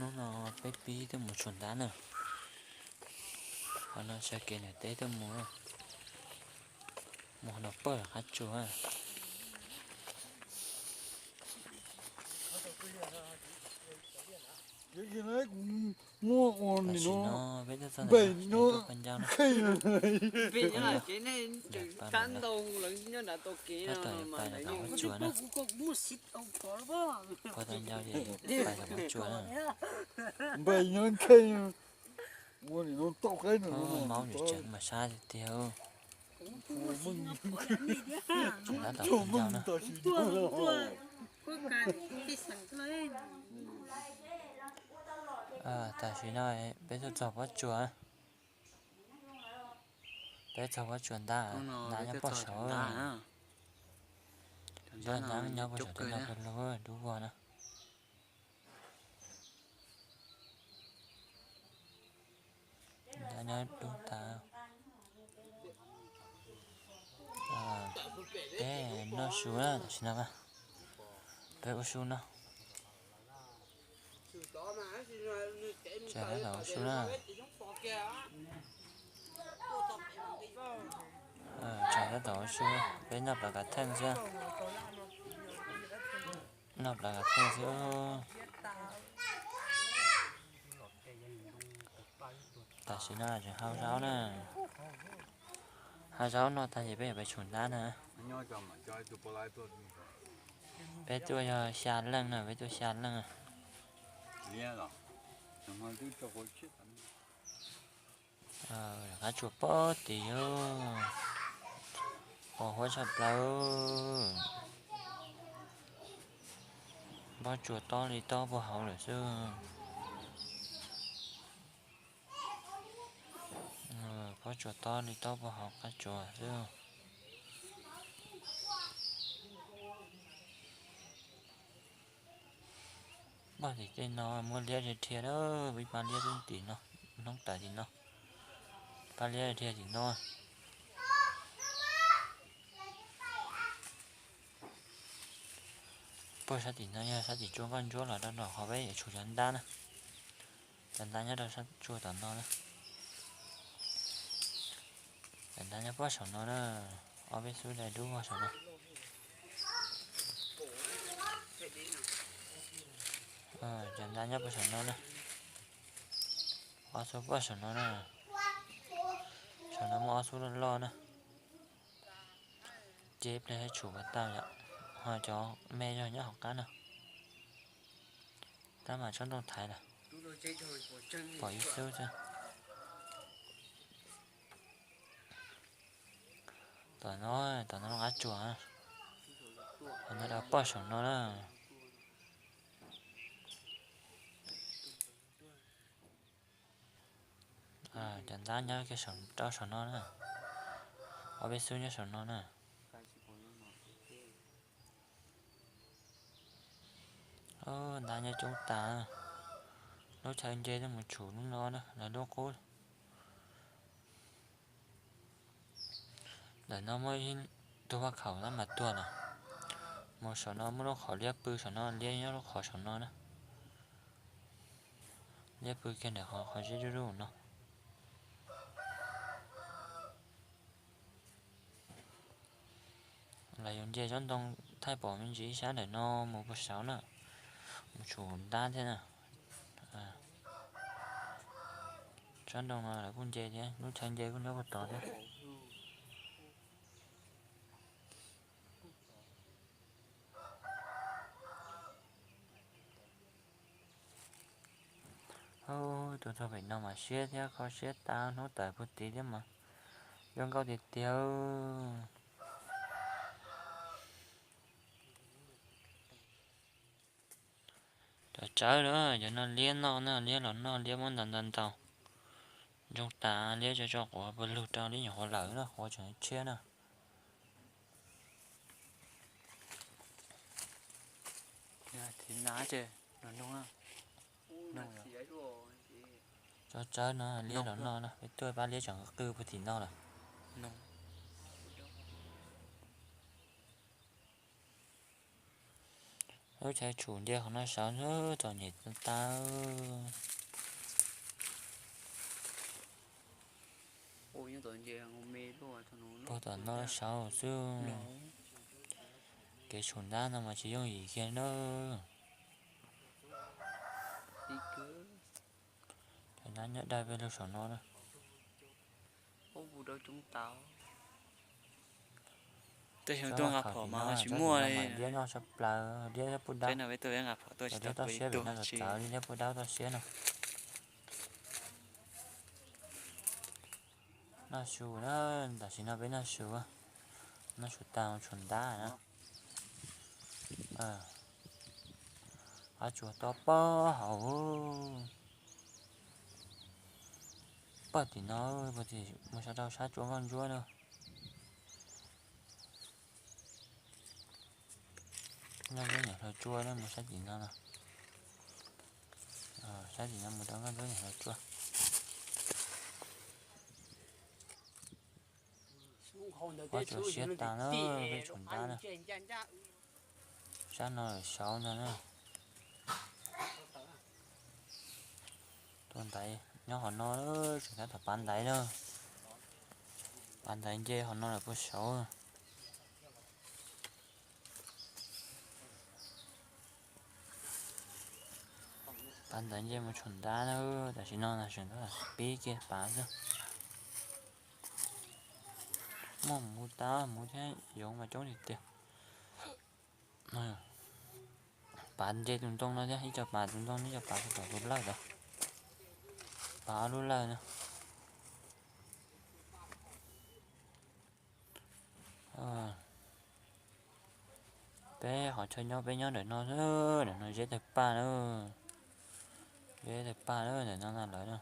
Hnub no peb pib tuaj mus tsuas ntab na. Qhov no sawv kev ntawm teb tuaj mus, mus no pawg qab tsuas. Tam sim no peb tuaj txog ntawm no, peb tuaj pab ncauj na. Pab tom pais tom qab tsuas na. Pab tom ncauj ces pais tom qab tsuas na. Maub nim tseem mas sab tiag tiag. Tsum ntab tom pab ncauj na. Tam sim no peb tuaj txog pob tsuas, peb txog pob tsuas ntab, ntab nyob pog saud. Ntab nyob pog saum tej no pawg lug dub vog na. Ntab nyob dub tas. Peb noj su na, tam sim no peb ua su no. Tseem tab tom ua su na. Tseem tab tom ua su, peb noj plav kav theej xwb. Noj plav kav theej xwb. Tam sim no tseem hau zaub na. Hau zaub no tag ces peb yuav pais tsum ntab na. Peb tuaj yog xya leej na, peb tuaj xya leej. Qab tsuas pob tim yog qos huab tshaj plaws. Pob tsuas tob li tob puag hauv lawm xwb. Pob tsuas tob li tob puag hauv qab tsuas xwb. Pog tim tej no muaj liab dhia dhia, ib pab liab tim no, hnub tawm tim no, pab liab dhia tim no. Puag sab tim no yog sab tim tsuas nkauj ntsuab los rau nram qhov peb yuav tsum cov ntab na. Cov ntab nyob rau sab tsuas tom no na. Cov ntab nyob puag saum no na, ob peb xub dai dub vog saum no. Cov ntab nyob puag saum no na, ob xub puag saum no na. Saum no muaj ob xub loj loj na. Ces ib pliag tsum puas tau yom, ho cov me zog nyob hauv qab no. Tab mas tsob ntoo thaiv lawm, pom ib xub xwb. Tom no, tom no qab tsuas, tom no rau pog saum no na. Cov ntab nyob kiag rau saum no na, ob peb xub nyob saum no na. Ntab nyob coob tas, lub chaw nce tuaj mus tshum lub no na, lawv lub qub. Ntawm no muaj ib tug vaj khaum tab mas tuag lawm. Mus saum no muaj lub qhov liab pw saum no, liab nyob lub qhov saum no na. Liab pw kiag ntawm qhov zeb zuj zus no. Lawv yuav nce tsob ntoo thaij pom me ntsis ib sab ntawm no mus puag saud na, mus tshum ntab thiab na. Tsob ntoo no lawv kuj nce thiab, lub chaw nce kuj nyob puag tod thiab. Tus txog pem no mas siab thiab kho siab tas, hnub tawm puag tid thiab mas zoo nkauj tiag tiag. Cov tsawb na, cov no liab noj na, liab los noj, liab muab ntaus ntaus ntaus. Ntsoog tas liab tso tso quav pawg lug rau, liab nyuam qhuav lawm na, quav tseem tshiab na. Cov tsawb no liab los noj na, peb tuaj pab liab tseem qw puag tim no lawm. Lub chaw tshum nce qhov no saud xwb, txom nyem tas tas. Puag tom no saud xwb. Kev tshum ntab no mas tsis yooj yim kiag na. Cov ntab nyob dawb peb lug saum no na. Tej xyoo tuaj nqa phom mas tsis muaj li. Diab noj tshaj plaws, diab toj siab vim no txawv txawv li, diab puj dawb toj siab no. Noj su na, tam sim no peb noj su, noj su tag tshum ntab na. Qab tsuas to pob hauv. Pog tim no, mus sab rau sab tsua nkauj ntsuab na. Nkauj ntsuab niam hluas tsua na, mus sab tim no na. Sab tim no mus rau nkauj ntsuab niam hluas tsua. Pob tsuas siab tas na, peb tshum ntab na. Sab no lawm saud ntag na. Tuaj ntaiv nyob qhov no, tseem tab tom pav ntaiv na. Pav ntaiv nce qhov no lawm puag saud. Pav ntaiv nce mus tshum ntab na, tam sim no tseem tab tom pib kiag pav xwb. Muaj hmuv tas hmuv thiab yoov mas coob tiag tiag. Pav nce tus ntoo no thiab, ib co pav tus ntoo, ib co pav tom tus lawj ntawd. Pav ob lub lawj no. Peb qhov chaw nyob peb nyob ntawm no xwb, ntawm no zeb tawg paj na. Zeb tawg paj na, ntawm no na lawm na.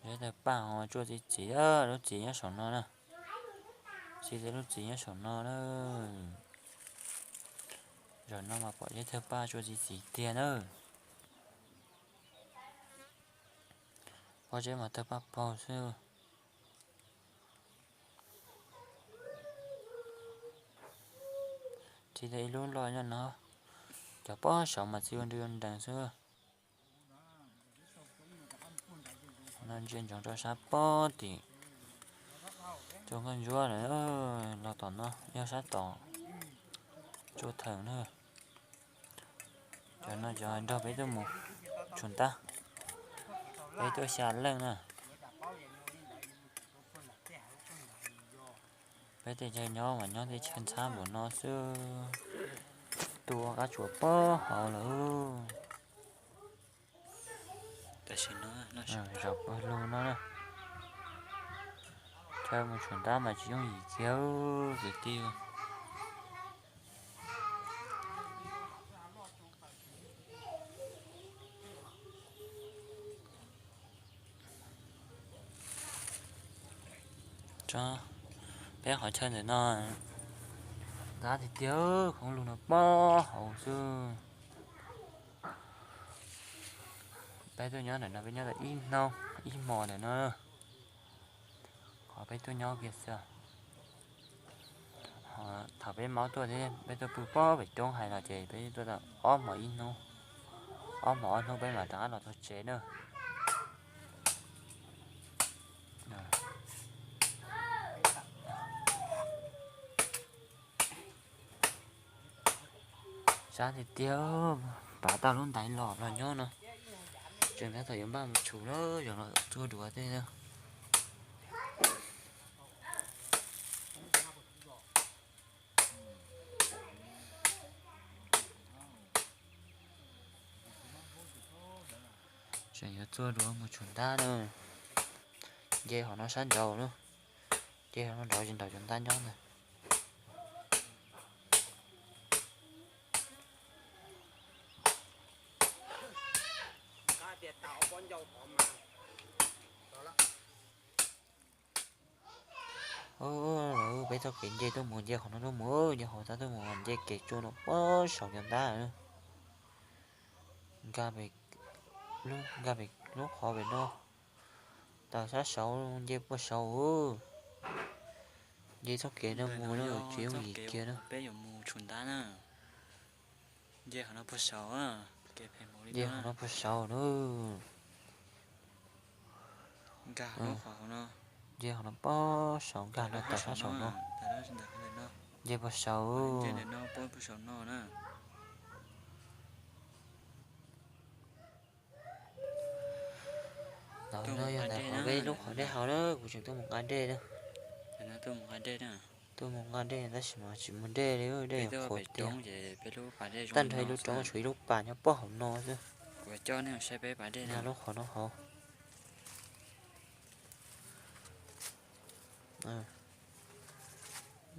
Zeb tawg paj ho tsuaj txiv txiv, lub txiv nyob saum no na. Txiv, lub txiv nyob saum no na. Zaum no mas pom zeb tawg paj tsuaj txiv txiv tiag na. Pob zeb mas tawg paj paug xwb. Txiv tau ib lub loj nyob no, cov pob saud mas txiv ua nrees xwb. No ntsia ntsoov rau sab pob tim tsua nkauj ntsuab lawm, los tom no yog sab tom tsua theem na. Cov no cov nrog peb tuaj mus tshum ntab, peb tuaj xya leej na. Peb tej chaw nyob mas nyob tej chaw ntxhab npaum no xwb, tu ua qab tsuas pob hauv lawm. Zaum pawg lug no na, chaw mus tshum ntab mas tsis yooj yim kiag kwv tij. Peb qhov chaw ntawm no ntab tiag tiag, khoob lug no pob hauv xwb. Peb tuaj nyob ntawm no peb nyob tau ib hnub ib hmos ntawm no, qhov peb tuaj nyob kiag xwb. Thaum peb maub tuaj thiab peb tuaj pw pob pem roob hais los ces peb tuaj tau ob hmos ib hnub, ob hmos ob hnub peb mam rov qab los txog tsev na. Sab tiag tiag, pav tau lub ntaiv los los nyob no. Tseem tab tom yuav npaj mus tshum lawm, zaum no txuag duav tej na. Tseem yuav txuag duav mus tshum ntab na. Nce qhov no sab nraud na, nce qhov no nraud tsis nraum cov ntab nyob ntag. Peb taug kev nce tuaj mus, nce qhov no tuaj mus, nce qhov tab tuaj mus, nce kev tsua no pob saum cov ntab. Nkag pem, nkag pem lub qhov pem no, tawm sab saud nce puag saud. Nce txoj kev no mus na tsis yooj yim kiag na. Peb yuav mus tshum ntab na. Nce qhov no puag saud, nce qhov no puag saud na. Nkag lub qhov hauv no. Nce qhov no puag saud, nkag no tawm sab saud no. Nce puag saud. Ntawd no yog ntawm qhov peb lub qhov dej hauv na, kuv tseem tuaj mus nqa dej na. Tuaj mus nqa dej tab sis mas tsis muaj dej li, dej qhuav tiag. Tag nrho ib lub roob tshuav ib lub pas nyob puag hauv no xwb. Nkag lub qhov no hauv.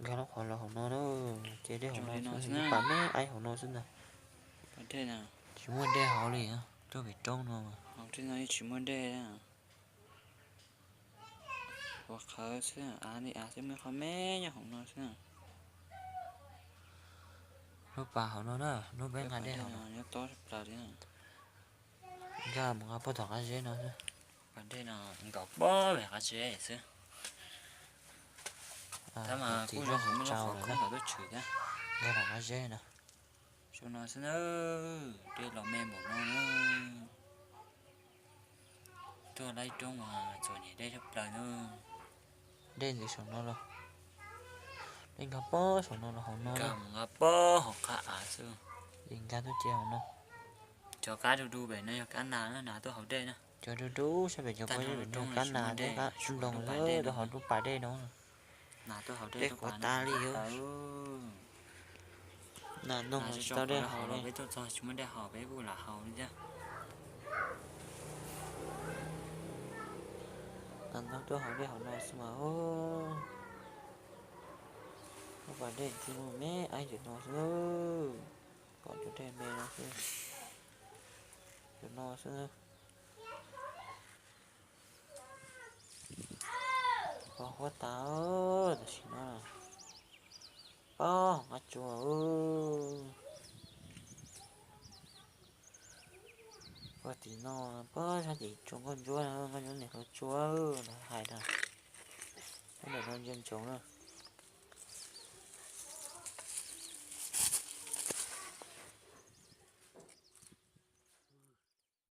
Nkag lub qhov los hauv no na, ces dej hauv no xwb, lub pas me aib hauv no xwb ntag. Tsis muaj dej hauv li, tuaj pem roob no. Ua qhawv xwb, av li av xwb, muaj qhov me nyob hauv no xwb. Lub pas hauv no na, lub peb nqa dej hauv no. Nkag mus nqa puag tom qab zeb no xwb. Pas dej no nkaum puag pem qab zeb xwb. Tab mas kuj zoo kuv muaj lub qhov khoob kom tuaj tshwm thiab. Nkag tom qab zeb no. Saum no xwb na, dej los me npaum no na. Tuaj laib roob mas txom nyem dej tshaj plaws na. Dej ntxiv saum no los, dej nkag puag saum no los hauv no, nkag mus nqa puag hauv qab av xwb. Dej nkag tuaj cia hauv no. Cov kab du du pem no yog kab nas na, nas tuaj haus dej na. Cov du du sab pem cov pob zeb pem no yog kab nas thiab kab ntoo lawm rau hauv lub pas dej no. Dej qhuav tas li os. Nas ntoo los tsis tau dej haus li. Peb tuaj txog tsis muaj dej haus peb kuj lam haus li thiab. Nas ntoo tuaj haus dej hauv no xwb mas. Lub pas dej ntxim me aib ntawm no xwb. Pom cov dej me no xwb. Cov no xwb. Pom huab tas tam sim no. Pab hauv qab tsua. Pog tim no, pab sab tim tsua nkauj ntsuab, nkauj ntsuab niam hluas tsua lawv hais na. Pab ntawm no ntsia ntsoov na.